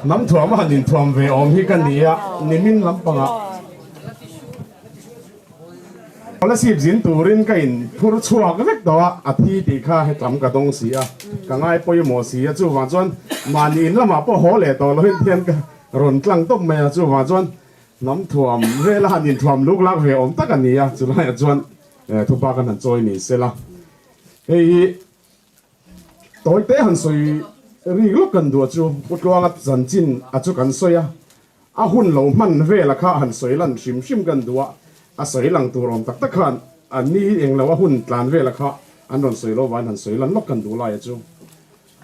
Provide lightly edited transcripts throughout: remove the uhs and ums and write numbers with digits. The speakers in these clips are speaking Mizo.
Hnam thuam a han inthuam ve awm hi ka ni a, nimin lampangah Scholarship zin turin ka inphur chhuak vek tawh a, a thi tih kha hetlam ka dawng si a, ka ngai pawimawh si a, chuvang chuan mahni in lamah pawh haw leh tawh lohin thian ka rawn tlang tawp mai a, chuvang chuan hnam thuam vela han inthuam luk lak ve awm tak a ni a, chulaiah chuan thupa kan han chawi ni sela hei hi. Tawite han sawi rik lawk kan duh chu Pu Tluanga chanchin a chu kan sawi a, a hun lo hman vela kha han sawi lan hrim hrim kan duh a, a sawi lang tur awm tak tak khan an ni hi englo a hun tlan vela kha an rawn sawi lo vangin han sawi lan lawk kan duh lai a chu.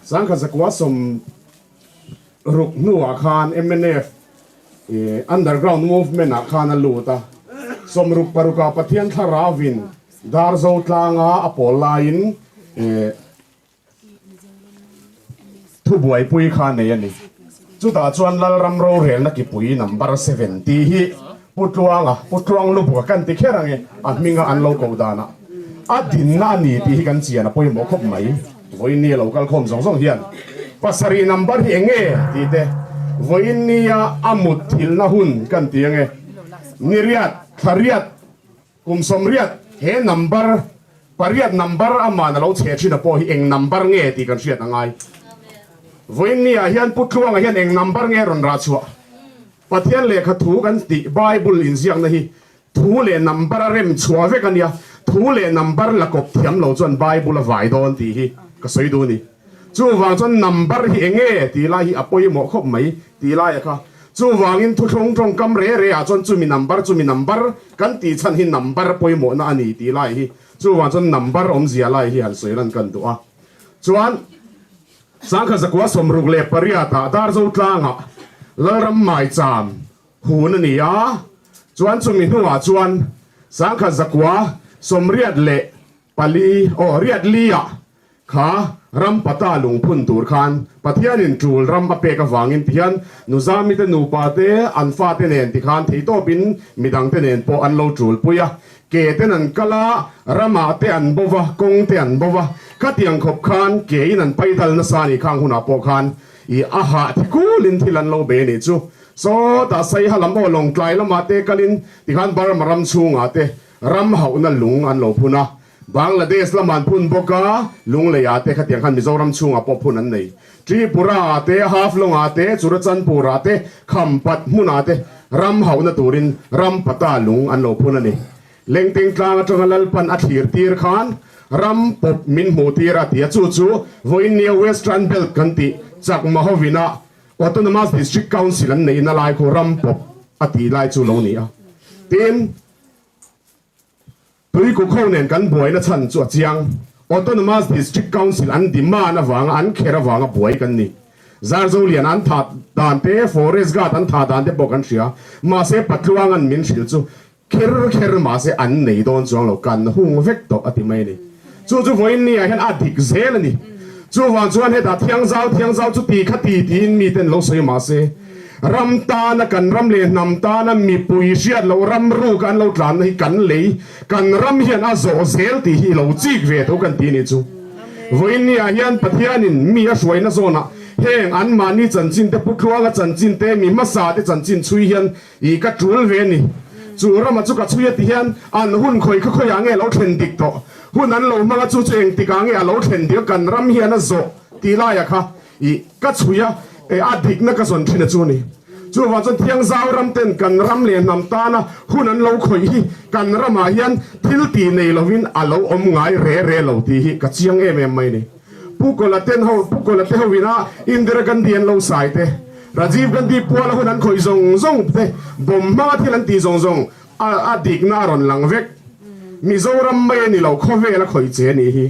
Sangkhat zakua 60 hnuah khan mnf underground movement ah khan a lut a, 66 ah Pathian thlarauin Darzo tlanga a pawl laiin thubuaipui kha nei a ni. Chutah chuan Lalram rorelna kipui number 70 hi Pu Tluanga, Pu Tluang Lubuka kan ti kher ange, a hminga an lo koh danah a dinna a ni tih hi kan chian a pawimawh khawp mai. Vawiin a lo kal khawm zawng zawng hian pasarih number hi eng nge tih te, vawiin nia a mut thilna hun kan ti ange, ni riat, thla riat, Kum 80, he number, pariat number aman a lo chhe thin a pawh hi eng number nge tih kan hriat a ngai. Vawiin ni ah hian Pu Tluanga hian eng number nge rawn rah chhuah? Pathian lehkha thu kan tih Bible inziakna hi thu leh number a rem chhuah vek a nia, thu leh number la kawp thiam lo chuan Bible a vai dawn tih hi ka sawi duh a ni. Chuvang chuan number hi eng nge tih lai hi a pawimawh khawp mai tih laia kha. Chuvangin thuthlung tawngkam re re ah chuan chumi number chumi number kan tih chhan hi number pawimawhna a ni tih lai hi chuvang chuan number awmzia lai hi han sawi lan kan duh a. Chuan Sangkhat 168 ah Darzo tlangah Lalram Maicham hun a ni a, chuan chumi hnuah chuan 1984 aw riat li ah Kha ram pata lungphun tur khan Pathianin tul ram a pek avangin tihian Nuzamite nupa te an fate nen tikhan theitawpin midangte nen pawh an lo tul pui a, ke ten an kal a, ramah te an bo va, kawng te an bo va, khatiang khawp khan ke in an paidal nasa a nih khang hunah pawh khan i a hah thi kulin thil an lo be a nih chu. Sawtah Saiha lam aw Lawngtlai lamah te kalin tikhan Burma ram chhungah te ram hauhna lung an lo phun a, Bangladesh lamah an phun bawk a, Lunglei ah te khatiang khan Mizoram chhungah pawh phun an nei. Tripura ah te, Haflong ah te, Churachandpur ah te, Khampat hmun ah te ram hauhna turin ram pata lung an lo phun a ni. Lengteng tlang atanga Lalpan a thlir tir khan ram pawp min hmuh tir a ti a, chu chu vawiinnia Western Belt kan tih Chakma hovina Autonomous District Council an neihna lai khu ram pawp a tih lai chu lo ni a. Tin. Tuikuk ho nen kan buaina chhan chu a chiang. Autonomous District Council an demand avanga an kher avanga buai kan ni. Zarzo lian an thah dan te, Forest Guard an thah dan te pawh kan hria. Mahse Patluanga'n min hrilh chu kher kher mahse an nei dawn chuang lo, kan hung vek tawh a ti mai a ni. Chu chu vawiin ni ah hian a dik zel a ni. Chuvang chuan hetah thiangzau thiangzau chu ti kha ti tiin miten lo sawi mahse ram tana kan ram leh hnam tana mipui hriat loh ram ruk an lo tlanna hi kan lei kan ram hian a zawh zel tih hi lo chik ve tho kan ti nih chu. Vawiin ni ah hian Pathianin mi a hruaina zawnah heng anmahni chanchin te Pu Tluanga chanchin te mi hmasa te chanchin chhui hian I ka tul ve a ni. Chu rama chu ka chhui a ti hian an hun khawi kha khawiah nge a lo thlen dik tawh? Hun an lo hmang a chu chu engtikah nge a lo thlen dik a kan ram hian a zawh tih laia kha i ka chhui a e a dikna ka zawn thin a chu a ni. Chuvang chuan Thiangzau ram ten kan ram leh hnam tana hun an lo khawih hi kan ramah hian thil tih nei lovin a lo awm ngai re re lo tih hi ka chiang em em mai a ni. Pu Kawla ten ho Pu Kawla te ho ina Indira Gandhi an lo sai te, Rajiv Gandhi puala hun an khawih zawng zawng te, bomb hmanga thil an tih zawng zawng a a dikna a rawn lang vek. Mizoram mai a ni lo, khawvel a khawih che a nih hi.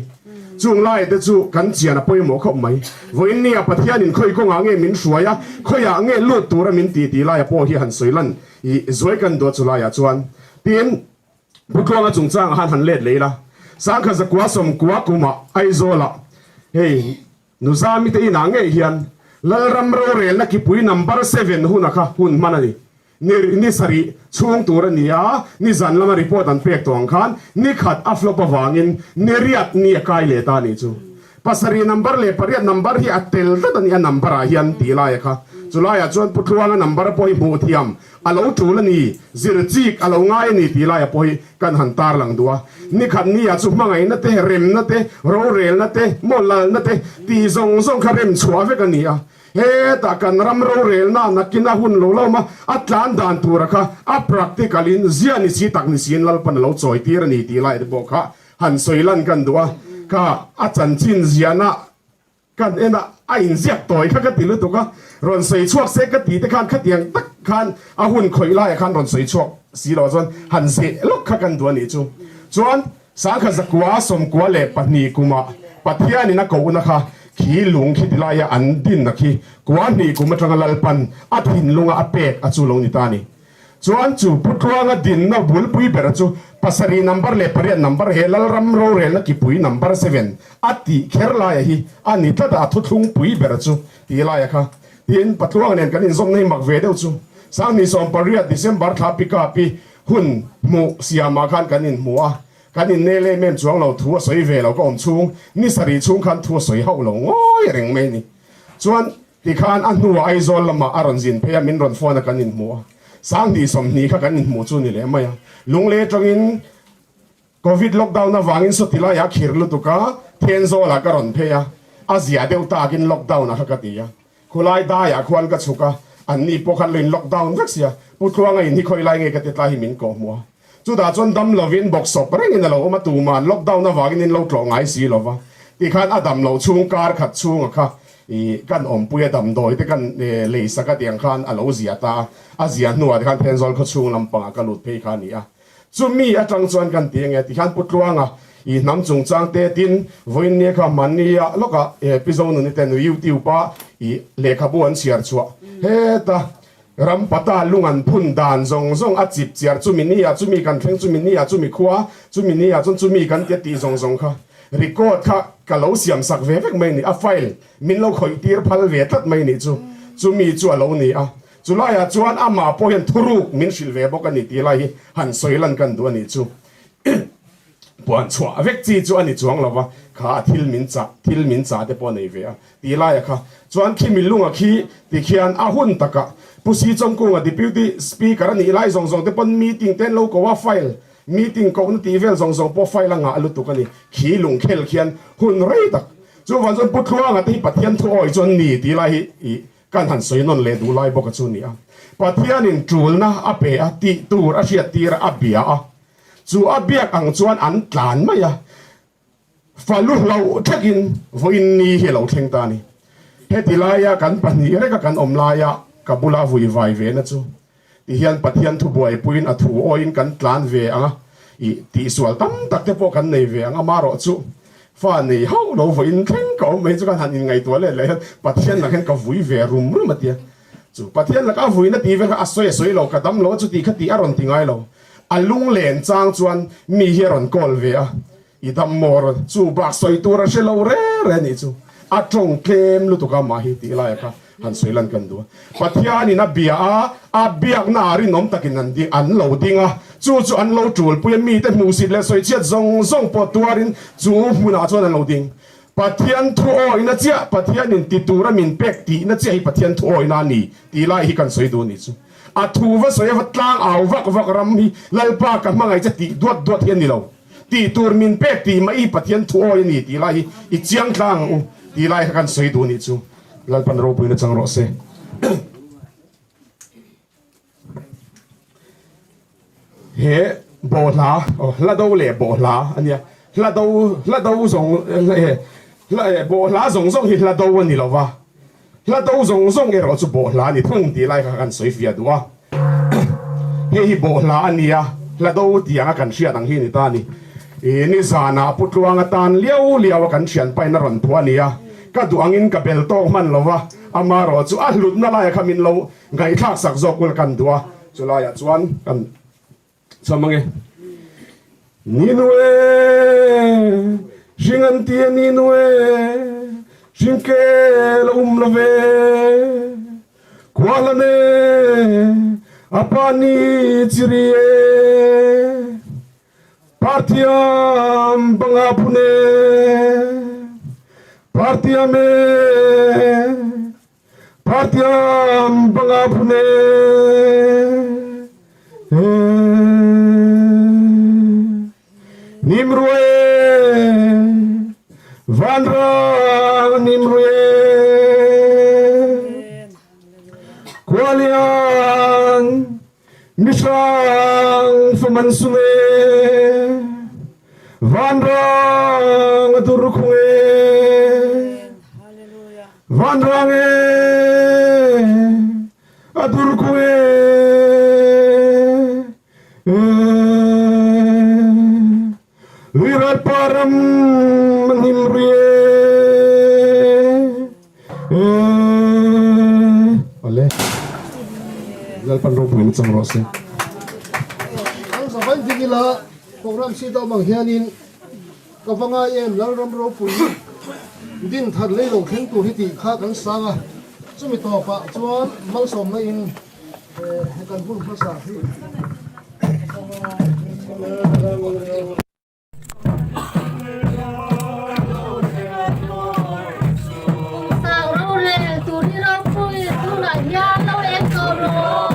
Chung laia te chu kan chian a pawimawh khawp mai. Vawiin nia Pathianin khawi kawngah nge min hruai a, khawiah nge lut tura min ti tih laia pawh hi han sawi lan i zuai kan duat chu laiah chuan. Tin. Pu Tluanga chungchangah khan han let leh ila, 1990 kumah Aizawlah hei Nuzami te inah ngei hian Lalram rorelna kipui number seven huna kha hun hman a ni. Ni ni sarih chhung tur a ni a, nizan lama report an pek tawh ang khan ni khat a flop avangin ni riat ni a kai leh ta a nih chu. Pasarih number leh pariat number hi a tel tlat a ni a number ah hian tih laia kha. Chulaiah chuan Pu Tluanga number pawh hi hmuh thiam a lo tul a ni, zir chik a lo ngai a ni tih laia pawh hi kan han tarlang duh a. Nikhat nia chu hmangaihna te, remna te, rorelna te, maw lalna te tih zawng zawng kha rem chhuah vek a ni a. Hetah kan ram rorelna nakin a hun lo lo a, a tlan dan tura kha a practical in zia ni si tak ni siin Lalpan a lo chawi tir a ni tih lai te pawh kha han sawi lan kan duh a, kha a chanchin ziahna kan en a, a inziak tawi kha ka ti lutuk a, rawn sawi chhuak se ka ti te khan khatiang tak khan a hun khawih laiah khan rawn sawi chhuak si lo chuan han zeh lawk kha kan duh a nih chu. Chuan Sangha zakua 92 kumah Pathianin a kohna kha khi lung khi tilaia an dinna khi kua hnih kum atanga Lalpan a thinlunga a pek a chu lo ni ta a ni. Chuan chu Pu Tluanga dinna bulpui bera chu pasarih number leh pariat number he Lalram rorelna kipui number seven a tih kher laia hi a ni tlat a, a thuthlungpui bera chu tih laia kha tin Patluanga nen kan inzawmna hi mak ve deuh chu Sanghnih 18 December thla pickup i Hun hmuh siamah khan kan inhmu a, kan innel em em chuang lo, thu a sawi ve lo ka awm chhung, ni sarih chhung khan thu a sawi hauh lo ngawi reng mai a ni. Chuan tikhan a hnuah Aizawl lamah a rawn zin phei a, min rawn phone a kan inhmu a, 20 20 kha kan inhmuh chu ni leh mai a, Lunglei atangin Covid lockdown avangin sawti laiah khir lutuk a, Thenzawl-ah ka rawn phei a, a zia deuh takin lockdown a kha ka ti a. Khulai daiah khuan ka chhuk a, anni pawh khan lo in lockdown vek sia, Pu Tluanga in hi khawi lai nge ka ti tlai hi min kawh hmuh a. Chutah chuan dam lovin bawksawp rengin a lo awm a, tuman lockdown avangin in lo tlawh ngai si lova, tikhan a dam loh chhung kar khat chhunga kha i kan awmpui a damdawi te kan lei sak a tiang khan a lo zia ta a, a zia hnuah te khan Thenzawl khawchhung lampangah ka lut phei kha a ni a. Chumi atang chuan kan ti ange tikhan Pu Tluanga i hnam chungchang te tin vawiin nia kha hmannia lawkah Pi Zonuni ten YouTube a i lehkhabu an chhiar chhuah heta ram pata lung an phun dan zawng zawng a chip chiar chumi nia chumi kan thleng chumi nia chumi khua chumi nia chuan chumi kan tia tih zawng zawng kha record kha ka lo siam sak ve vek mai ni a file min lo khawih tir phal ve tlat mai nih chu chumi chu a lo ni a. Chu laiah chuan amah pawh hian thuruk min hrilh ve bawk a ni tih lai hi han sawi lan kan duh a nih chu. Puan chhuah vek chi chu a ni chuang lo va, kha a thil min chah, thil min chah te pawh a nei ve a tih laiah kha chuan khi milunga khi ti khian a hun takah Pu Sichawngkunga Deputy Speaker a nih lai zawng zawng te pawn meeting te an lo ko a, file meeting kohna tih vel zawng zawng pawh file a ngah lutuk a ni. Khi lungkhel khian hun rei tak chuvang chuan Pu Tluanga te hi Pathian thu awi chu an ni tih lai hi ih Kan han sawi nawn leh duh lai bawk a chu ni a. Pathianin ṭulna a pe a, tih tur a hriat tir a, a bia a. Chu a biak ang chuan an tlan mai a. Falu hlauh thlengin vawiin ni hi a lo thleng ta a ni. Heti laia kan pahnih reka kan awm laia ka bula vui vai ve na chu ti hian Pathian thu buaipuiin a thu awiin kan tlan ve ang a, ih tihsual tam tak te pawh kan nei ve ang a, marawh chu fa nei hauh lo vawiin thleng ka awm mai chu kan han inngaihtuah let leh hian Pathian lak hian ka vui ve rum rum a tia. Chu Pathian laka a vuina tih vel kha a sawi a sawi lo, ka dam lo a chuti kha tih a rawn ti ngai lo. A lunglen chang chuan mi hi a rawn call ve a, I dam maw rawn chu bak sawi tur a hre lo re re nih chu a tawng tlem lutuk a mah hi tih laia kha han sawi lan kan duh a. Pathianin a bia a, a biakna ah rinawm takin an ding an lo ding a, chu chu an lo tulpui a, mite hmuhsit leh sawichhiat zawng zawng pawh tuarin chu hmunah chuan an lo ding. Pathian thu awihna chiah, Pathianin ti tura min pek tihna chiah hi Pathian thu awihna a ni tih lai hi kan sawi duh nih chu. A thu va sawi a va tlang au vak vak ram hi Lalpa ka hmangaih che tih duat duat hi a ni lo. Tih tur min pek tih mai hi Pathian thu awi a ni tih lai hi i chiang tlang ang u tih lai kha kan sawi duh nih chu Lalpan ropuina chang rawh se. He bawhhla aw hla do leh bawhhla a nia hla do hla do zawng hla bawhhla zawng zawng hi hla do a ni lo va Hla do zawng zawng erawh chu bawhhla a ni thung tih lai kha kan sawi fiah duh a. Hei hi bawhhla a nia, hla do tih anga kan hriat ang hi a ni ta a ni. Ih, nizanah Pu Tluanga tan liau liau a kan thianpain a rawn phuah a ni a, ka duh angin ka bel tawk hman lo va, amarawh chu a hlutna laia kha min lo ngaihthlak sak zawk ula kan duh a, chulaiah chuan kan Cham ange. Ni nu e, hring an ti a ni nu e, hring kel a um lo ve. Khua hlan e, a pa ni chiri e, Parthiam banga phun e, Parthiam e. Partyam banga phune Nimrue Vanrang Nimrue Kualian Mihrang faman sung e Vanrang a dur khung e Vanrang e a dur khung e Luiral param hnim ri e Ole Lalpan ropui na chang rawh se. Ang zavain ding ila program si deuh mang hianin ka va ngai em Lalram ropui din that lei lo thleng tur hi tih kha kan sang a, chumi tawpah chuan malsawmna in He kan hun hmasa hi Sang rorel tur hi ropui tunah hian lo eng tawh rawh.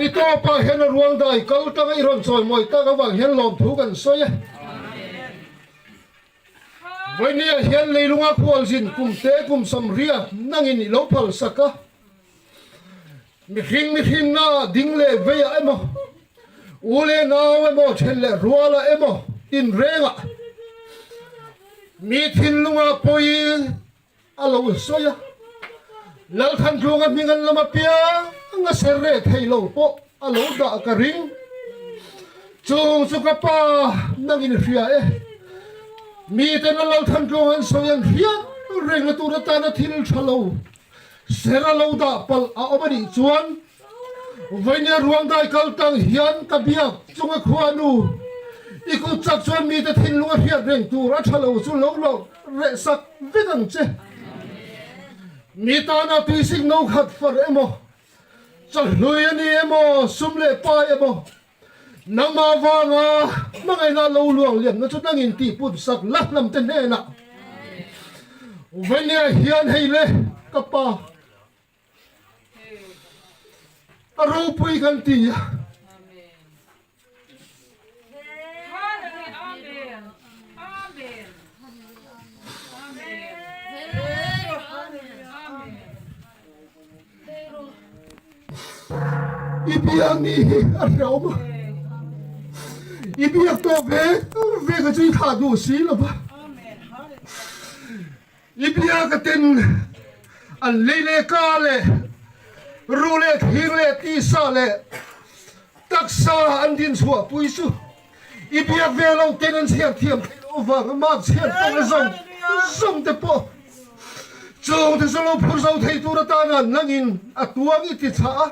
He ni tawpah hian a ruang dai kal tanga i rawn chawimawi tak avang hian lawmthu kan sawi a. Vawinia hian leilunga khualzin kum te kum samria nangin i lo phal sak a. Mihring mihrinna ding leh veiah emaw, u leh nau emaw, then leh rualah emaw tinrengah mi thinlungah pawi a lo sawi a. Lalthantlunga hming an lam apiang a ser reh thei lo pawh a lo dah ka ring. Chung chu ka pa nangin hria e. Miten a Lalthantlung an sawi ang hian rengna tur atana thil tha lo ser a lo dah palh a awm a nih chuan Vainia ruangdai kal tang hian ka biak chunga khuanu i kut chak chuan mite thinlung a hriat reng tur a tha lo chu lo lo reh sak vek ang che. Mi tana tuisik no khat far emaw, chawhlui a ni emaw, sum leh pai emaw, nangmah vanga hmangaihna lo luang liamna chu nangin tihput sak la hnamte hnenah Vainia hian hei le ka pa a ropui kan ti a. I biak ni hi a hrehawm a, i biak tawh ve ve ka chu i thlah duh si lo va. I biak a ten an lei leh ka leh ru leh thing leh tisa leh taksa an din chhuah pui chu i biak ve lo ten an chhiar thiam theih loh avanga mark chhiar tawng a zawng zawng te pawh chung te chu lo phur zo thei tur atana nangin a tuang i ti chah a,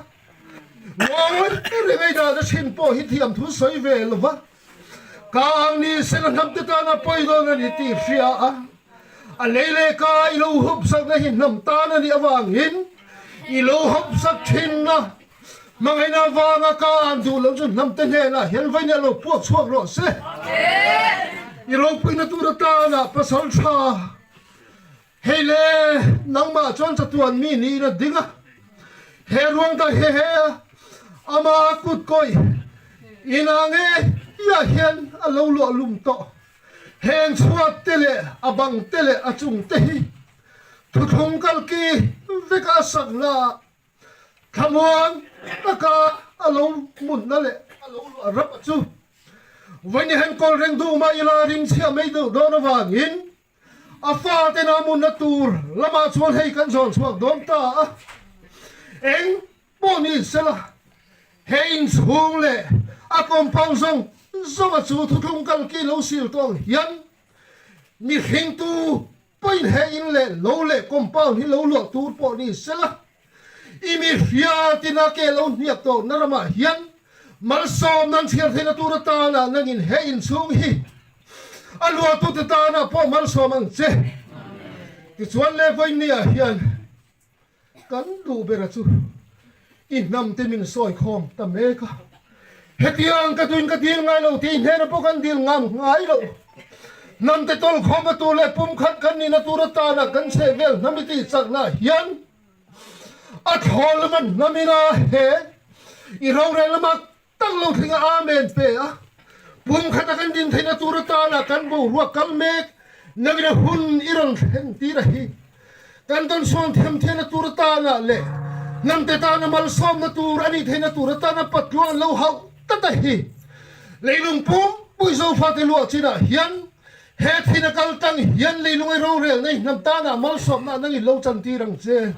ngawi reng ei dan a chhin pawh hi thiam thu sawi ve lo va. Ka ang ni sela hnam te tan a pawi dawn a ni tih hria a, a lei leh ka i lo hup sakna hi hnam tan a nih avangin i lo hup sak thin a, hmangaihna avanga ka an duh loh chu hnam te hnenah hian vawiin a lo puak chhuak rawh se. I ropuina tur atana pasal tha hei le nangmah chuan chatuan mi niin a ding a, he ruang ta he he ama kut kawih inah nge iah hian a lo luah lum tawh. Heng chhuat te leh a bang te leh a chung te hi thuthlung kalki veka a sakna ah Thlamuan taka a lo hmunna leh a lo luah rap chu vawiin hen kawl reng duh mah ila ringchhia mai deuh dawn avangin a fate na hmunna tur lamah chuan hei kan zawn chhuak dawn ta a. Eng pawh ni sela he inchhung leh a compound zawng zawnga chu thuthlung kalki lo sil tawh ang hian mihringtu Point he in leh lo leh compound hi lo luah tur pawh ni sela, i mi hria tina ke lo hniak tawh na ramah hian malsawm nan chhiar theihna tur atana nangin he in chhung hi a luahtute tana pawh malsawm ang che. Tichuan le vawinia hian kan duh bera chu i hnamte min sawi khawm ta mek a, hetiang ka tuin ka dil ngai lo tih hnena pawh kan dil ngam ngai lo. Hnamte tawlh khawmna tur leh pumkhat kan nihna tur atana kan chheh vel hnam i tih chakna hian a thlawn lama hnamina he i rorel lama Tak lo thling a Amen pe a, pumkhata kan din theihna tur atana kan boruak kal mek nangin hun i rawn thlen tir a hi. Kan dawnsawn thiam thianna tur atana leh hnamte tana malsawmna tur a nih theihna tur atana patluang an lo hauh tlat a hi. Leilung pumpui Zofate luah chinah hian he thina kal tang hian leilung ei rorelna i hnam tana malsawmna nangin lo chantir ang che.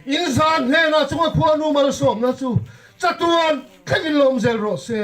In zan hnenah chunga khuanu malsawmna chu Chatuan thlengin lawm zel rawh se.